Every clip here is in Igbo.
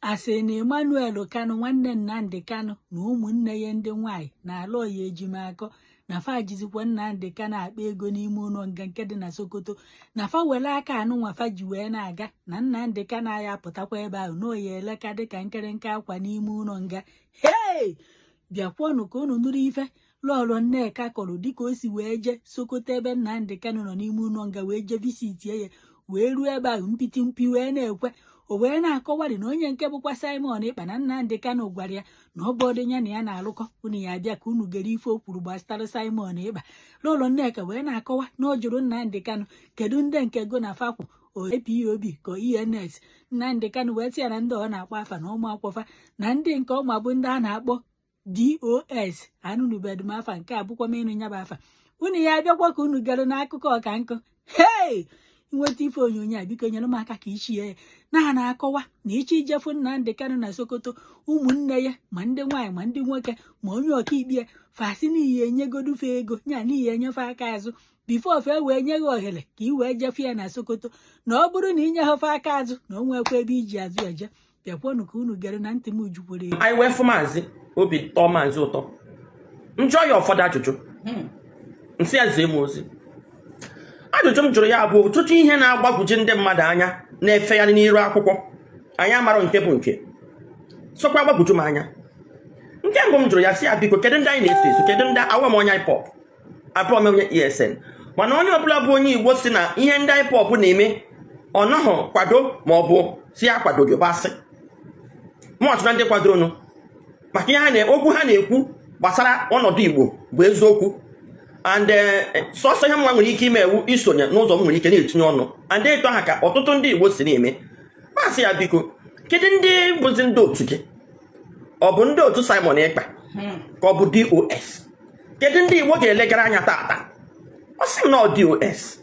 Asị na Emmanuel Kanu, nwanne Nnamdi Kanu, na ụmụnne ya ndị nwanyị na Aloy Ejimakor na fa jizikwa Nnamdi Kanu akpa ego n'ime ụlọ nga nke dị na Sokoto, na fa were aka anụnwa fa ji wee na-aga na Nnamdi Kanu ya apụtakwa ebe ahụ na oyi eleka dịka nkịrịnka akwa n'ime ụlọ nga. Hei, bịakwanụ ka unu nụrụ ife Lọlọ Nneka kọrọ dịka o si wee jee Sokoto ebe Nnamdi Kanu nọ n'ime ụlọ nga wee jee visitie ya, wee ruo ebe ahụ mpiti mpi wee na-ekwe. O wee na-akọwarị na onye nke bụkwa Simon Ekpa na Nnamdi Kanu gwara ya na ọ bụ ọdịnya na ya na-alụkọ. Unu ya abịa ka unu gere ife o kwuru gbasara Simon Ekpa. Lọlọ Nneka wee na-akọwa na ọ jụrụ Nnamdi Kanu, kedu ndị nke go na fakwụ IPOB ka ENS? Nnamdi Kanu wee sị ya na ndị ọ na-akpọ afa na ụmụ akwọfa na ndị nke ọma bụ ndị a na-akpọ DOS. Anụnubedum afa nke a bụkwa m ịnụ ya bụ afa. Unu ya abịakwa ka unu gere n'akụkọ ọka nkụ. Hei, nweta ife onyonyo a, biko nyere m aka ka ichie ya na na-akọwa na iche ijefu Nnamdi Kanu na Sokoto, ụmụnne ya ma ndị nwaanyị ma ndị nwoke ma onye ọkaikpe ya fasị n'ihi enyegodufe ego nya n'ihi enyefe aka azụ before fe wee nye gị ohere ka ị wee jefu ya na Sokoto, na ọ bụrụ na inye hafe aka azụ na o nwekwa ebe iji azụ eje. Bịakwanụ ka unu gere na ntị m jukwere. Anyị wee fụ maazị, obi tọọ maazị ụtọ. M jụọ ya ụfọdụ ajụjụ, nsị ya zie m ozi. Ajụjụ m jụrụ ya bụ ọtụtụ ihe na-agbagwoju ndị mmadụ anya na-efegharị n'iru akwụkwọ anyị amara nke bụ nke sọkwa agbagwoju m anya. Nke mbụ m jụrụ ya, sị ya, biko, kedu ndị anyị na-eso eso? Kedu ndị awa m onye IPOB abụọ m onye ESN, mana onye ọbụla bụ onye Igbo si na ihe ndị IPOB na-eme ọ nọghị kwado ma ọ bụ si ya kwado gị bụ asị. Mụ ọtụtụ ndị kwadoro maka ihe ha na okwu ha na-ekwu gbasara ọnọdụ Igbo bụ eziokwu, and sọsọ ihe mma nwere ike ime ewu isonye n'ụzọ m nwere ike na-etinye ọnụ, and etu aha ka ọtụtụ ndị Igbo si na-eme. Masị ya, biko, kedu ndị bụzi ndị otu gị? Ọ bụ ndị otu Simon Ekpa ka ọ bụ DOS? Kedu ndị Igbo ga-elegara anya tata? Ọ sị m na ọ DOS,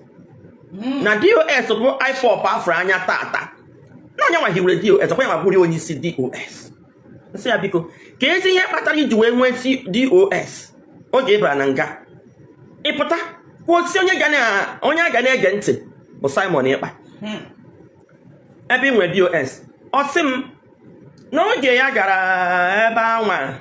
na DOS bụ IPOB afọ anya tata, na onye nwa hiwere DOS, ọkwa ya ma bụrụ onye isi DOS. Nsị ya, biko, ka ezi ihe kpatara iji wee nwee DOS oge ị bara na nga ịpụta kwuo si onye ga na onye a ga na-ege ntị bụ Simon Ekpa ebe ị nwere DOS? Ọ sị m n'oge ya gara ebe anwa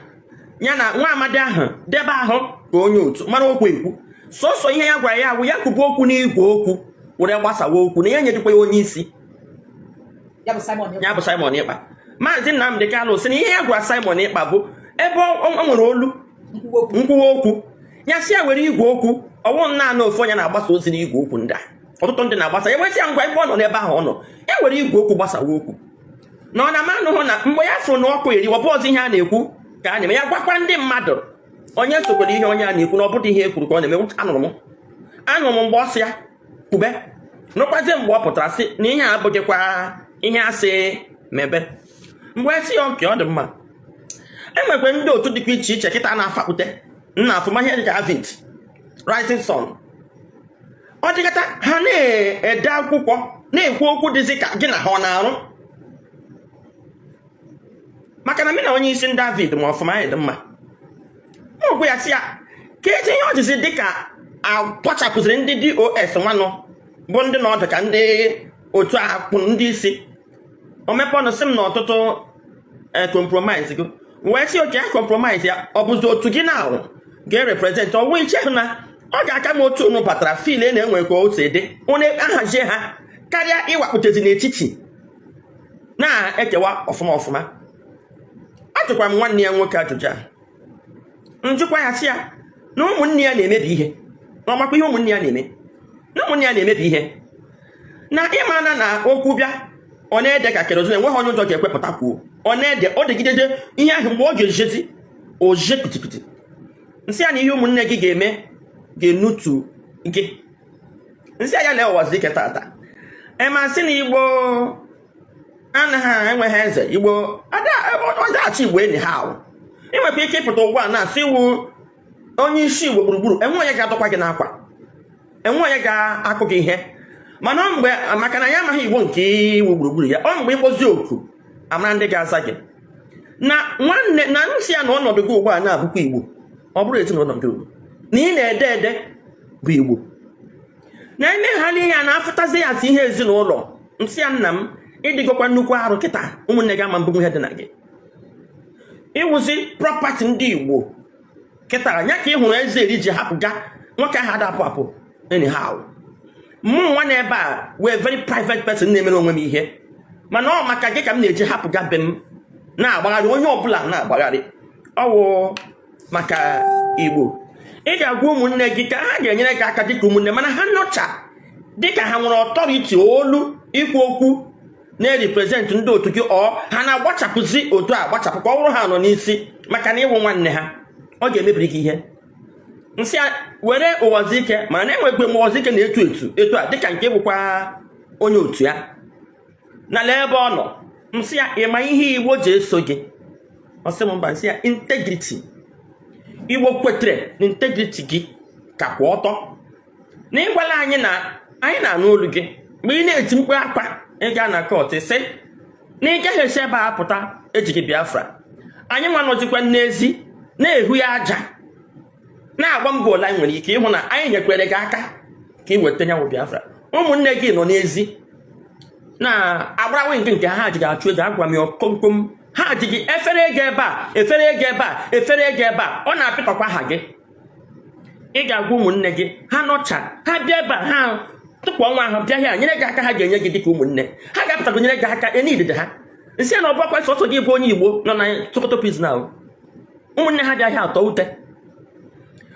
ya na nwa amadi ahụ debe ahụ ka onye otu mara okwu ekwu, sọsọ ihe ya gwara ya bụ ya kwubu okwu n'igwe okwu were gbasawa okwu na ya nyedikwa ya onye isi. Ya bụ Simon Ekpa. Ya bụ Simon Ekpa. Maazị Nnamdi Kanu sị na ihe ya gwara Simon Ekpa bụ ebe o nwere olu nkwuwa okwu. Nkwuwa okwu ya, sị ya were igwe okwu. Ọwụ naanị ofu onye na-agbasa ozi n'igwe okwu ndị a, ọtụtụ ndị na-agbasa ya. Wesị ya ngwa, ebe ọ nọ n'ebe ahụ ọ nọ, ya were igwe okwu gbasawa okwu na ọ na-ama anụhụ na mgbe ya fụrụ na ọkụ eri ọ bụ ọzọ ihe a na-ekwu ka a na-eme. Ya gwakwa ndị mmadụ onye sokwara ihe onye a na-ekwu na ọ bụdị ihe e kwuru ka ọ na-eme. Anụrụ m mgbe ọ sị ya kwube, nụkwazie mgbe ọ pụtara sị na ihe a abụghịkwa ihe a sị mebe. Mgbe sị ya oke ọ dị mma, enwekwe ndị otu dịkwa iche iche kịta na-afakpute nna afụma ihe dịka Avid, Rising Sun. Ọ dịkata ha na-ede akwụkwọ na-ekwu okwu dịzị ka gị na ha ọ na-arụ, maka na mị na onye isi ndị Avid ma ọfụma anyị dị mma. Ma ogwe ya sị ya ka ezi ihe ọjịzi dịka akpọchapụziri ndị DOS nwanụ bụ ndị nọ ọdụ ka ndị otu akwụ ndị isi o mepe ọnụ sị m na ọtụtụ compromise go wee sị oke ya compromise ya, ọ bụzi otu gị na ahụ ga-erepresent ọwụ iche hụ na ọ ga-aka m otu unu batara fil na-enwe ka o si dị unu ahazie ha karịa ịwakputezi n'etiti na-ekewa ọfụma ọfụma. Ajụkwara m nwanne ya nwoke ajụjụ a, njụkwa ya sị ya na ụmụnne ya na-emebi ihe, na ọmakwa ihe ụmụnne ya na-eme, na ụmụnne ya na-emebi ihe, na ịmana na okwu bịa ọ na-ede ka kerosene, enweghị onye ụjọ ga-ekwepụta kwuo. Ọ na-ede, ọ dịgidede ihe ahụ mgbe ọ ga-ejezi oje pitipiti. Nsị ya na ihe ụmụnne gị ga-eme ga-enutu gị. Nsị ya lee ụwa ike tata emasị na Igbo anaghị enweghị eze Igbo ọdachi Igbo enyi ha ahụ. Ị nwekwa ike ịpụta ugbu a na-asị iwu onye isi Igbo gburugburu, enwe onye ga-adọkwa gị n'akwa, enwe onye ga-akụ gị ihe. Mana ọ mgbe maka na ya amaghị Igbo nke iwu gburugburu ya, ọ mgbe ịkpọzi oku amara ndị ga-aza gị na nwanne na nsị ya na ọnọdụ gị ugbu a na-abụkwa Igbo. Ọ bụrụ ezinụlọ gị ugbu na ị na-ede ede bụ Igbo na-emeghalị ya na-afụtazi ya asị ihe ezinụlọ. Nsị ya, nna m, Ịdịgokwa nnukwu arụ kịta. Ụmụnne gị ama mbụ ihe dị na gị ịwụzi property ndị Igbo kịta ya ka ị hụrụ eze eri ji hapụ ga nwoke ahụ adapụ apụ anyhow. Mụ nwa na ebe a wee very private person na-emere onwe m ihe, mana ọ maka gị ka m na-eji hapụ ga be m na-agbagharị, onye ọbụla na-agbagharị. Ọwụ maka Igbo. Ị ga-agwa ụmụnne gị ka ha ga-enyere gị aka dịka ụmụnne, mana ha nọcha dịka ha nwere authority, olu ikwu okwu na-represent ndị otu gị, ọ ha na-agbachapụzi otu a gbachapụ ka ọ bụrụ ha nọ n'isi maka na ịwụ nwanne ha, ọ ga-emebiri gị ihe. Nsị a were ụwazike, mana na-enwekwe m ụwazike na-etu etu etu a dịka nke bụkwa onye otu ya na lee ebe ọ nọ. Nsị ya, ịma ihe Igbo ji eso gị? Ọ sị m mba. Nsị ya, integrity. Igbo kwetere na integrity gị ka kwụ ọtọ na ịgwala anyị na anyị na-anụ olu gị mgbe ị na-eti mkpu akwa. Ị gaa na court sị na ị gaghị esi ebe a pụta ejighị Biafra. Anyị nwa nọzikwa n'ezi na-ehu ya aja, na-agba mbọ ole anyị nwere ike ịhụ na anyị nyekwere gị aka ka ị weta nyanwụ Biafra. Ụmụnne gị nọ n'ezi na-agbara wing nke ha ji achụ ego. Agwa m ya komkom, ha ji gị efere ego ebe a, efere ego ebe a, efere ego ebe a, ọ na-apịtọkwa aha gị. Ị ga-agwa ụmụnne gị, ha nọcha, ha bịa ebe a, ha tụpụ ọnwa ahụ bịa here nyere gị aka, ha ga-enye gị dịka ụmụnne. Ha ga-apụtago nyere gị aka enidide ha. Nsị ya na ọbụkwa sọsọ gị bụ onye Igbo nọ na Sokoto prison ahụ. Ụmụnne ha bịaghị atọ ute.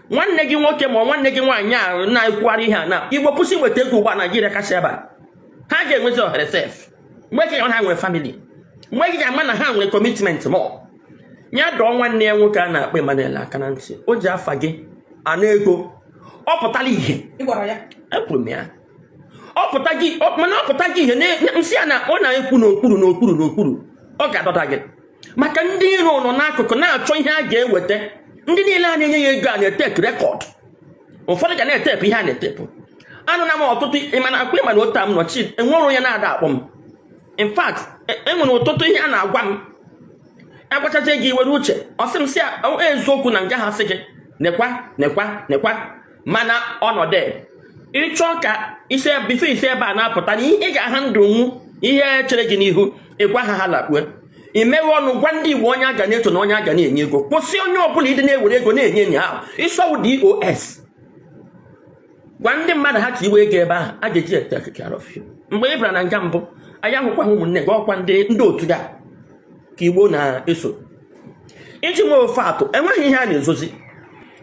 Nwanne gị nwoke ma ọ nwanne gị nwaanyị a na-ekwugharị ihe a na Igbo kwụsị nweta ego ugbu a. Naijiria kacha ebe a, ha ga-enwezi ohere sef mgbe gị ha nwere family, mgbe gị ga-ama na ha nwere commitment. Ma ya dọọ nwanne ya nwoke a na-akpọ Emmanuel aka na ntị, o ji afa gị ana ego. Ọ pụtala ihe. Ị gwara ya? Ekwuru m ya. Ọ pụta gị mana ọ pụta gị ihe nsị ya na ọ na-ekwu n'okpuru n'okpuru n'okpuru, ọ ga-adọta gị maka ndị iro nọ n'akụkụ na-achọ ihe a ga-eweta. Ndị niile a na-enye ya ego a na-etepụ record, ụfọdụ ga na-etepụ ihe a na-etepụ. Anụna m ọtụtụ. Ịmana akwa, ịma na otu a m nọchi, enwere onye na-ada akpọ m. In fact, enwere ọtụtụ ihe a na-agwa m. Agwachazie gị were uche. Ọ sị m sị ya, eziokwu na nga ha sị gị nekwa nekwa nekwa, mana ọnọdụ ịchọ ka isi before isi ebe a na-apụta na ihe ị ga-aha ndụ nwu ihe chere gị n'ihu. Ịgwa ha, ha lakpue imeghe ọnụ gwa ndị Igbo onye a ga na-eto na onye a ga na-enye ego. Kwụsị onye ọbụla ịdị na-ewere ego na-enye enyi ahụ ịsọwụ dos. Gwa ndị mmadụ ha ka iwe ego ebe ahụ a ga-eji take care of you. Mgbe ị bịara na nga mbụ, anyị ahụkwaghị ụmụnne gị, ọkwa ndị otu gị a ka Igbo na-eso. Iji nwee ofe atụ, enweghị ihe a na-ezozi.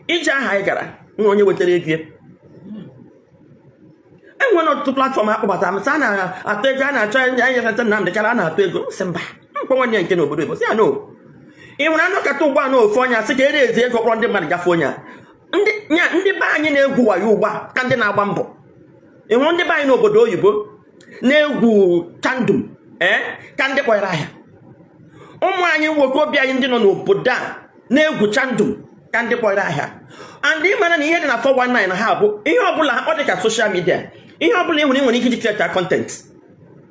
Ije aha anyị gara nwe onye wetara ego ya. Enwere ọtụtụ platform akpọbata m sị a na-atụ ego, a na-achọ anyị nyefeta Nnamdị Kanu, a na-atụ ego. Sị mba. Mkpọ nwanne ya nke n'obodo Igbo, sị ya no. Ị nwere anọkọta ugbu a na ofu onye asị ka ere ezi ego, kpọrọ ndị mmadụ gafe onye a. Ndị nya ndị be anyị na-egwu wayo ugbu a ka ndị na-agba mbọ. Ị hụrụ ndị be anyị n'obodo oyibo na-egwu chandum, ee, ka ndị kpọrọ ahịa. Ụmụ anyị nwoke obi anyị ndị nọ n'obodo a na-egwu chandum ka ndị kpọrọ ahịa. And ị mara na ihe dị na 419 ha bụ ihe ọbụla ọ dị ka social media, ihe ọbụla ị nwere, ị nwere ike iji create content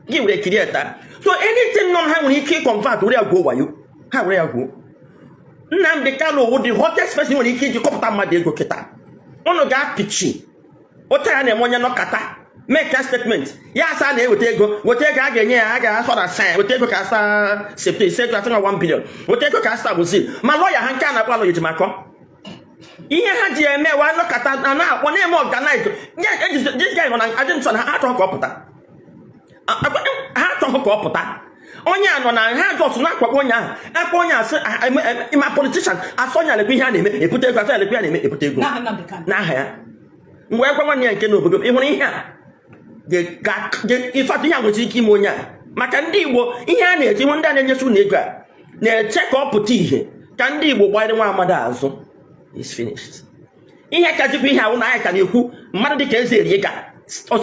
gị were create. So anything nọ ha nwere ike convert were ya gwuo wayo, ha were ya gwuo. Nnamdị Kanu wụ the hottest person nwere ike iji kọpụta mmadụ ego kịta. Ụnụ ga-apịchi otu ya na-eme onye nọkata make a statement ya asa na-eweta ego, weta ego a ga-enye ya, a ga-asọ na sa weta ego ka asa septe ise ego asị na 1 billion, weta ego ka asa bụzi ma lọya ha nke a na-akpọ alọ Ejimakọ. Ihe ha ji eme wa nọkata a na-akpọ na-eme organize. This guy nọ na adị nsọ na ha achọghị ka ọ pụta. Ha achọghị ka ọ pụta. Onye a nọ na ha just na-akwakpo onye ahụ akpọ onye asị ma politician asọ onye alekwa ihe a na-eme ebute ego, asọ alekwa ihe a na-eme ebute ego n'aha Nnamdi Kanu. N'aha ya. Mgbe gwa nwanne ya nke n'obodo, ị hụrụ ihe a ịfatụ ihe a nwere ike ime onye a maka ndị Igbo. Ihe a na-eche ihu ndị a na-enyesi ụlọ ego a na-eche ka ọ pụta ihe ka ndị Igbo gbanyere nwa amadu azụ is finished. Ihe ka jikwa ihe ahụ na anyị ka na-ekwu mmadụ dịka eze erie ga ọ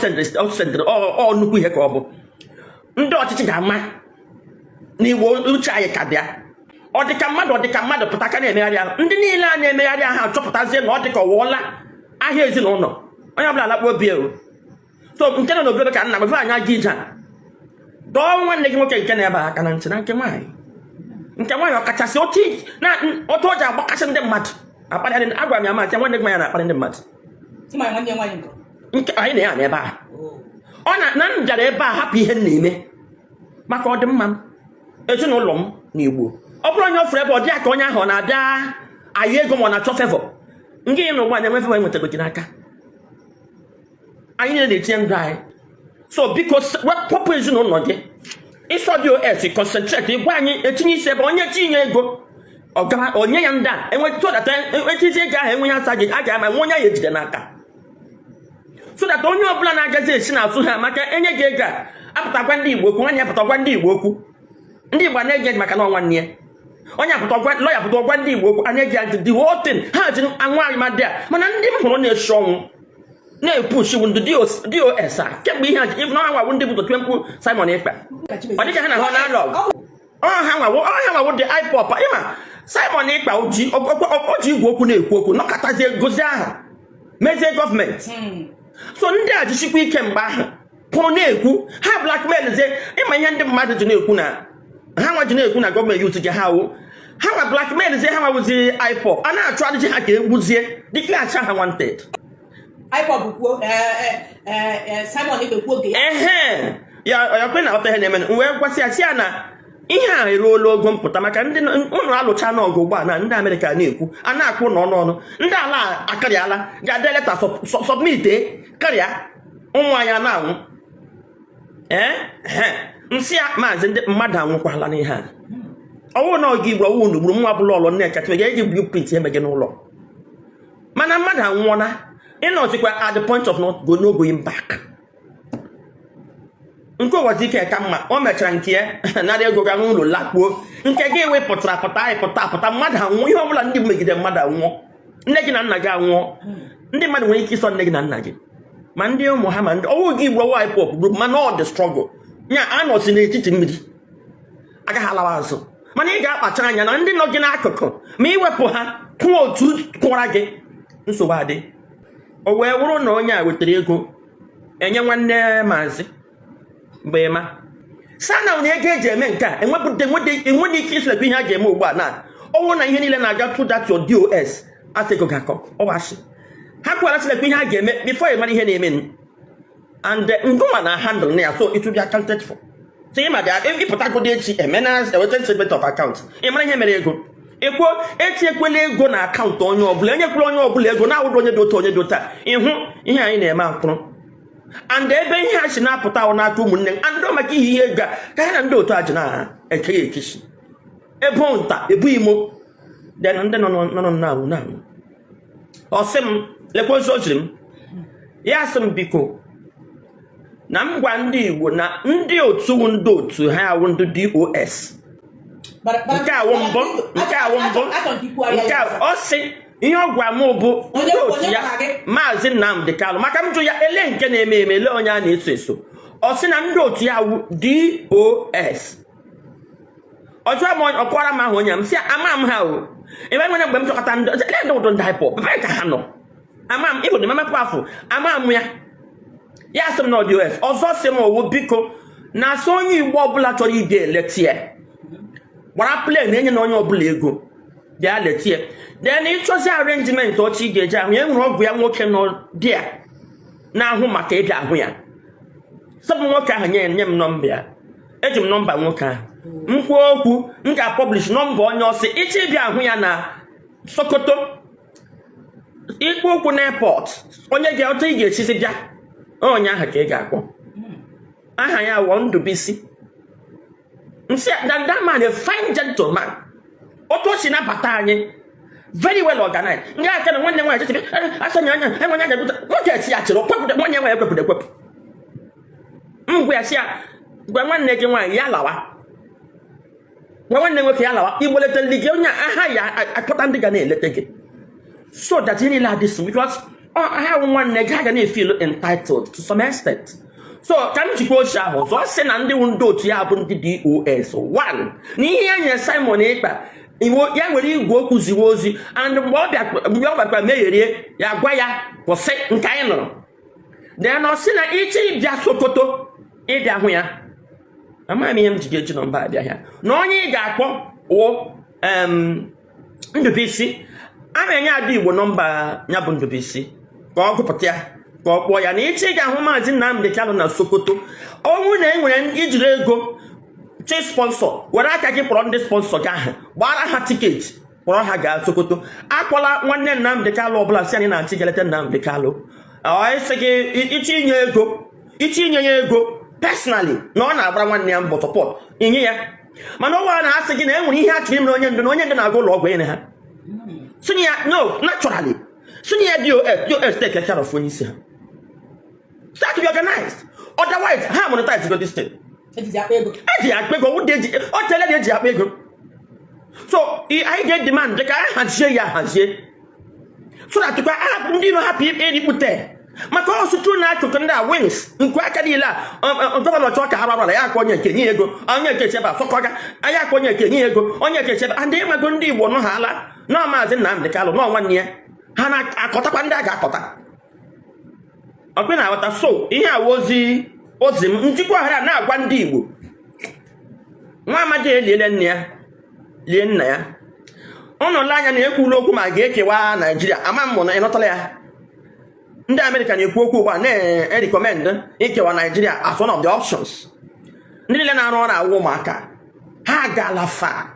sendịrị ọ nnukwu ihe ka ọ bụ ndị ọchịchị ga-ama na Igbo uche anyị ka bịa. Ọ dịka mmadụ, ọ dịka mmadụ pụta ka na-emegharị ahụ. Ndị niile a na-emegharị ahụ achọpụtazie na ọ dịka ọwụọla ahịa ezinụlọ, onye ọbụla alakpa obi ewu. So nke nọ n'obodo ka nna gwa anyị aga ije a, dọọ nwanne gị nwoke nke na-ebe aka na ntị na nke nwaanyị, nke nwaanyị ọkachasị otu na otu o ji agbakasị ndị mmadụ akparị. Agwara m ya ma nke nwanne gị nwaanyị na-akparị ndị mmadụ. Sị ma nwanne ya nwaanyị nke nke anyị na ya na ebe a ọ na m bịara ebe a hapụ ihe m na-eme. Maka ọdịmma m, ezinụlọ m na Igbo. Ọ bụrụ onye ọ fụrụ ebe ọ dị ya ka onye ahụ ọ na-abịa ayọ ego ma ọ na-achọ favour nke ị n'ụgbọ na-enwe favour enwetago gị n'aka. Anyị niile na-etinye ndụ anyị, so biko, wepụ ezinụlọ gị ịsọ DOS, concentrate, gwa anyị etinye isi ebe onye tinye ego ọ onye ya ndị a enweta etizi ego ahụ enweghị asa gị a ga-ama nwe onye ahụ ejide n'aka, so that onye ọbụla na-agazi esi n'azụ ha maka enye gị ego a apụtakwa ndị Igbo okwu, nwanne ya pụta gwa ndị Igbo okwu, ndị Igbo na-ege maka na ọnwa nne ya, onye apụta gwa lọya pụta gwa ndị Igbo okwu, a na-ege ntị. The whole thing ha ji anwụ anyị ma dị a, mana ndị m hụrụ na-eshi ọnwụ na-epush bụ ndị DOS a kemgbe ihe a ji na ha nwawo ndị bụ tue mkpu Simon Ekpa. Ọ dịka ha na ha na-alụ ọgụ. Ọ ha nwawo dị IPOB. Ịma Simon Ekpa o ji igwe okwu na-ekwu okwu nọkọtazie gozie aha mezie gọọmenti. So ndị a jisikwa ike mgbe ahụ pụrụ na-ekwu ha blackmail zie. Ịma ihe ndị mmadụ ji na-ekwu na ha nwa ji na-ekwu na gọọmenti youth gị ha wụ ha nwa blackmail zie, ha nwawụzi IPOB a na-achụ adịji ha ka egbuzie declare ha wanted. IPOB kwuo, Simon Ekpa kwuo oge ya. Ehe, ya ya kwe na ọta ihe na-eme. M wee gwasị ya, sị ya na ihe a eruola ogo mpụta maka ndị ụnụ alụcha n'ọgụ ugbu a na ndị Amerịka na-ekwu a na-akwụ n'ọnụ ọnụ ndị ala akarịala ga-ade leta submit karịa ụmụ anyị a na-anwụ. Ee, nsị ya, maazị, ndị mmadụ anwụkwala n'ihe a. Ọwụ na ọga Igbo ọwụ unu gburu nwa bụla ọlọ Nneka Chimezie ga-eji blueprint eme gị n'ụlọ, mana mmadụ anwụọla, ịnọzikwa at the point of not go, no going back. Nke ụwa ike ka mma o mechara nke ya nara ego ga n'ụlọ lakpuo. Nke gị wepụtara pụta anyị pụta pụta mmadụ anwụọ. Ihe ọbụla ndị megide mmadụ anwụọ, nne gị na nna gị anwụọ. Ndị mmadụ nwere ike ịsọ nne gị na nna gị, ma ndị ụmụ ha, ma ndị ọwụ gị igbo ọwụ IPOB group, mana ọ dị struggle nya anọzi n'etiti mmiri agaghị alawa azụ. Mana ị ga-akpacha anya na ndị nọ gị n'akụkụ ma iwepụ ha kwụọ otu kwụra gị, nsogbu adị. O wee wụrụ na onye a wetara ego enye nwanne maazị mgbe ma sana na ego eji eme nke a enweghị ike iselekwa ihe a ga-eme ugbu a na ọnwụ na ihe niile na-aga through that your DOS asị ego ga-akọ ọwashi ha kwara silekwa ihe a ga-eme before ị mara ihe na-eme and ngụnwa na handle na ya, so it will be accounted for. So ị ma bịa ịpụtagodo echi eme na eweta statement of account, ị mara ihe mere ego ekwuo etinyekwela ego na akaụntụ onye ọbụla, enyekwala onye ọbụla ego na-awụdo onye dị otu onye dị otu a. Ịhụ ihe anyị na-eme akwụrụ and ebe ihe a si na-apụta ahụ n'aka ụmụnne m and ọ maka ihe ego a ka ha na ndị otu a ji na-eke ya ekisi ebo nta ebu imo then ndị nọ nọ na-anwụ na-anwụ. Ọ sị m lekwa ozi o ziri m. Ya sị m biko na m gwa ndị Igbo na ndị otu wụ ndị otu ha awụ ndị DOS. Nke awụ mbụ, nke awụ mbụ, nke a ọ sị ihe ọ gwa m bụ ndị otu ya Maazị Nnamdi Kanu, maka m jụ ya ele nke na-eme eme, ele onye a na-eso eso, ọ sị na ndị otu ya wụ DOS. Ọ jụọ m, ọ kọwara m ahụ onye m sị ama m ha o ebe nwere mgbe m chọkọta ndị ele ndị ụdụ ndị IPOB ebe ka ha nọ ama m ịbụ memekwa afọ ama m ya. Ya sị m na DOS. Ọzọ sị m owu biko na asị onye Igbo ọbụla chọrọ ịbịa eleti ya gbara plane, enye na onye ọbụla ego bịa letie. Then ịchọzi arrangement ọchị ị ga-eji ahụ ya, enwere ọgwụ ya nwoke nọ dị ya na-ahụ maka ịbịa ahụ ya. Sọbụ nwoke ahụ nye m nọmba ya. Eji m nọmba nwoke ahụ m kwuo okwu, m ga-apublish nọmba onye ọsị ịchọ ịbịa ahụ ya na Sokoto, ikwu okwu na airport, onye ga otu ị ga-esisi bịa, onye ahụ ka ị ga-akpọ. Aha ya wọ Ndụbisi. Nsị that that man, a fine gentleman, otu o si nabata anyị, very well organized. Ndị aka na nwanne nwaanyị chechebe asanya anya enwenye anya bụta nwoke esi ya chere kwepụta nwanne nwaanyị ekwepụta ekwepụ. M gwa ya sị ya gwa nwanne gị nwaanyị ya lawa, gwa nwanne nwoke ya lawa. Igbo leta ndị gị onye aha ya akpọta ndị ga na-eleta gị so that ihe niile adịsị because ha wụ nwanne gị, ha ga na-efeel entitled to some extent. So ka m jikwa ochie ahụ ọzọ sị na ndị wụ ndị otu ya bụ ndị DOS one na ihe ya nyere Simon Ekpa iwo ya nwere igwe okwu ziwe ozi and mgbe ọ bịa mgbe ọ bịakwa megherie ya gwa ya kwụsị nke anyị nụrụ. Then ọ sị na ịchọ ịbịa Sokoto ịbịa hụ ya, amaghị m ihe m ji ga-eji nọmba abịa ya na onye ị ga-akpọ wụ Ndụbụisi. A na-enye Ada Igbo nọmba ya bụ Ndụbụisi ka ọ gụpụta ya ka ọ kpọọ ya na ịchọ ị ga-ahụ Maazị Nnamdi Kanu na Sokoto. Ọnwụ na e nwere ijiri ego Chi sponsor, were aka gị kpọrọ ndị sponsor gị ahụ, gbara ha ticket, kpọrọ ha gaa Sokoto. Akpọla nwanne Nnamdị Kanụ ọbụla si anyị na-achị geleta Nnamdị Kanụ. Ọ sị gị ịchọ inye ego, ịchọ inye ya ego personally, na ọ na-agbara nwanne ya mbọ, support inye ya. Mana ọnwa na-asị gị na e nwere ihe a chọrọ imere onye ndu, na onye ndu na-aga ụlọ ọgwụ, enye ha sinye ya. No, naturally, sinye ya DOS. DOS take care of onye isi ha. Start to be organized, otherwise ha monetize go this thing. Ejizi akpa ego. Eji akpa ego wụdị eji o tele na eji akpa ego. So anyị ga-edemand ka anyị hazie ya ahazie, so that kwa ahapụ ndị iro hapụ erikpute maka ọsụtụ na akụkụ ndị a wings nke aka niile a. Governor chọọ ka ha rara ya, akpọ onye nke nye ego, onye nke chebe asọkọga anyị, akpọ onye nke nye ego, onye nke chebe. Ndị ịmago ndị Igbo nọ ha ala nọọ Maazị Nnamdị Kanụ nọọ nwanne ya, ha na-akọtakwa ndị a ga-akọta ọkwe na-aghọta. So ihe a ozi ozi m njikwa ohere a na-agwa ndị Igbo, nwa amadi eliele nne ya, lie nna ya. Ụnụ lee anya na ekwula okwu ma ga-ekewa Naijiria. Ama m na ịnọtala ya. Ndị Amerịka na-ekwu okwu ugbu a, na-erecommend ikewa Naijiria as one of the options. Ndị niile na-arụ ọrụ awụ ụmụaka ha agaala fa.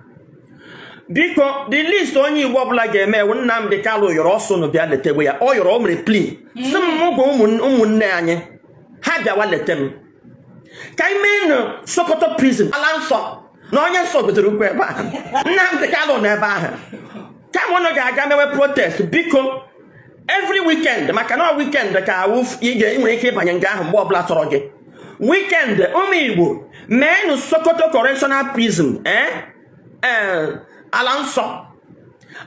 Biko, the least onye Igbo ọbụla ga-eme ewu, Nnamdị Kanụ yọrọ ọsọ nụ bịa letegbe ya. Ọ yọrọ, o mere plea, sị m gwa ụmụnne anyị ha bịawa leta m, ka anyị mee nụ Sokoto prison ala nsọ, na onye nsọ gotere ukwu ebe ahụ, Nnamdị Kanụ nọ ebe ahụ. Kama ụnụ ga-aga mewe protest, biko, every weekend, maka na ọ weekend ka awụ ị nwere ike ịbanye nga ahụ mgbe ọbụla chọrọ gị. Weekend, ụmụ Igbo, meenụ Sokoto Correctional Prison ee ala nsọ.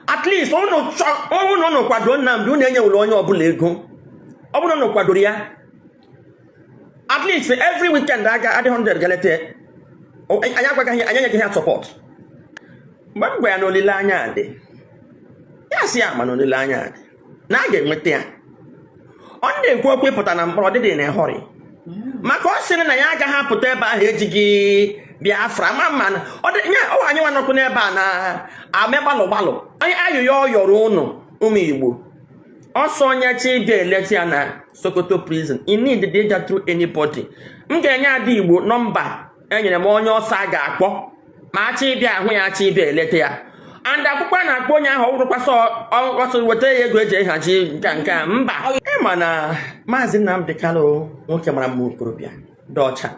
At least ụnụ chọ ụnụ ụnụ kwado Nnamdị, ụnụ enyewụla onye ọbụla ego. Ọ bụrụ na ụnụ kwadoro ya, at least every weekend aga adị 100 galete. Anyị agwagaghị, anyị enyeghị ya support. Mgbe m gwa ya na olileanya dị, ya sị ya ma na olileanya dị na a ga-enweta ya. Ọ na-ekwu okwu ịpụta na mkpọrọ dịdị na họrị, maka ọ sịrị na ya agaghị apụta ebe ahụ ejighị Biafra ma mma na ọ dị ya. Ọ anyị nwa nọkwu n'ebe a na ame gbalụ gbalụ. Anyị ayụyọ ọ yọrọ ụnụ, ụmụ Igbo, ọsọ onye chi bịa eleta ya na Sokoto prison, you need to ịga through anybody. M ga-enye ada Igbo nọmba enyere m onye ọsọ a ga-akpọ ma achọ ịbịa ahụ ya, achọ ịbịa eleta ya. And akwụkwọ a na-akpọ onye ahụ, ọ bụrụkwa sọ ọsọ weta ya ego eji ehazi nke a, mba. Ịma na Maazị Nnamdị Kanụ nwoke mara mma, okorobịa dị ọcha,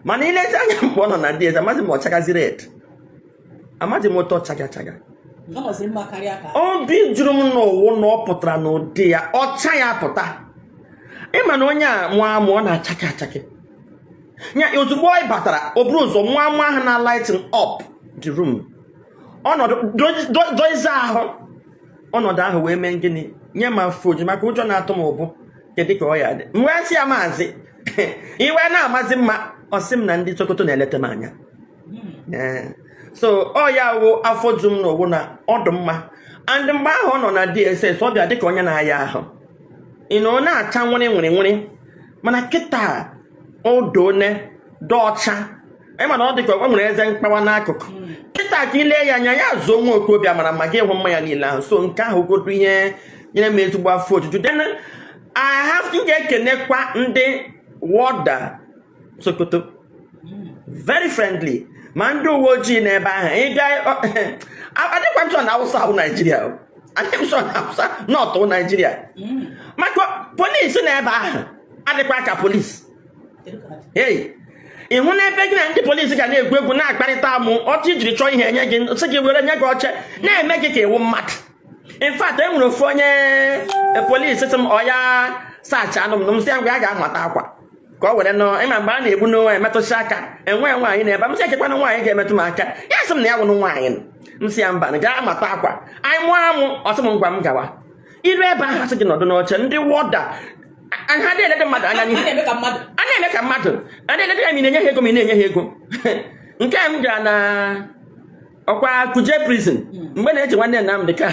mana ileta anya mgbe ọ nọ na ndị eze, amaghị m ọchagazi red, amaghị m otu ọchaga achaga. Ọ nọzi mma karịa ka Obi juru m n'ụwụ na ọ pụtara n'ụdị ya ọcha ya pụta. Ịma na onye a mụọ amụ, ọ na-achake achake ya. Ozugbo ọ batara, o buru ụzọ mụọ amụ ahụ na lighting up the room. Ọnọdụ dozie ahụ, ọnọdụ ahụ wee mee gịnị nye m afọ oju, maka ụjọ na-atụ m ụbụ kedu ka ọ ya dị. M wee sị ya, "Maazị, iwe na-amazi mma." Ọ sị m na ndị Sokoto na-eleta m anya. Ee. So ọ ya wụ afọ ju m n'owu na ọ dị mma. And mgbe ahụ ọ nọ na DSS, ọ bịa dịka onye na-aya ahụ ị na ọ na-acha nwịrị nwịrị nwịrị, mana kịta odone dị ọcha. Ịma na ọ dịka o nwere eze mkpawa n'akụkụ. Kịta ka ile ya anya, ya zuo nwa okorobịa mara mma, gị hụ mma ya niile ahụ. So nke ahụ godu ihe nyere m ezigbo afọ ojuju. Then I have m ga-ekenekwa ndị warder Sokoto, very friendly, ma ndị uwe ojii n'ebe ahụ. Ịbịa, adịkwa m sure na Awụsa ahụ Naijiria o. Adịghị m sure na Awụsa nọtụ Naijiria, maka polisi n'ebe ahụ adịkwa ka polisi. Kedu ka ha dị? Hey, ị hụ n'ebe gị na ndị polisi ga na-egwu egwu, na-akparịta amụ ọchị, ijiri chọọ ihe enye gị, sị gị were nye gị oche, na-eme gị ka ịwụ mmadụ. In fact, e nwere ofu onye polisi sị m ọ ya saachị anụ m, m sị ya ngwa, ya ga-amata akwa ka ọ were nọ. Ịma mgbe a na-egbu n'onwe emetụsị aka, enwe nwaanyị na-ebe m, sị ekekwana nwaanyị ga-emetụ m aka. Ya sị m na ya wụnụ nwaanyị. M sị ya mba, na gaa mata akwa anyị mụọ amụ. Ọ sị m ngwa, m gawa iru ebe ahụ, asị gị nọdụ n'oche. Ndị warder ha dị elede mmadụ anya Ha n'ihu. na-eme ka mmadụ. A na-eme ka mmadụ, a na-elede ya ma ị na-enye ha ego, ma ị na-enye ha ego. Nke a m gara na ọkwa Kuje prison mgbe na-eji nwanne Nnamdị ka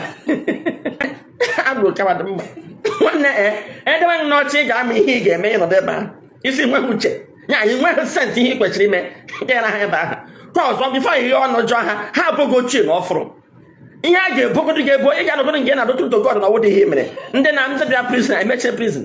agbụrụ kawadị mma nwanne e edewe m n'ọchị. Ị ga-ama ihe ị ga-eme ịnọdụ ebe ahụ, isi nweghị uche ya, ị nweghị sense ihe ị kwesịrị ime gara ha ebe ahụ. Ka ọzọ, before ihe ọnụ jụọ ha, ha abụghị ochie na ọfụrụ ihe a ga-ebogodo gị ebo. Ị ga-anọgodo nke na-adọtụ God na ọwụdị ihe mere ndị na ndị bịa prison emechie prison.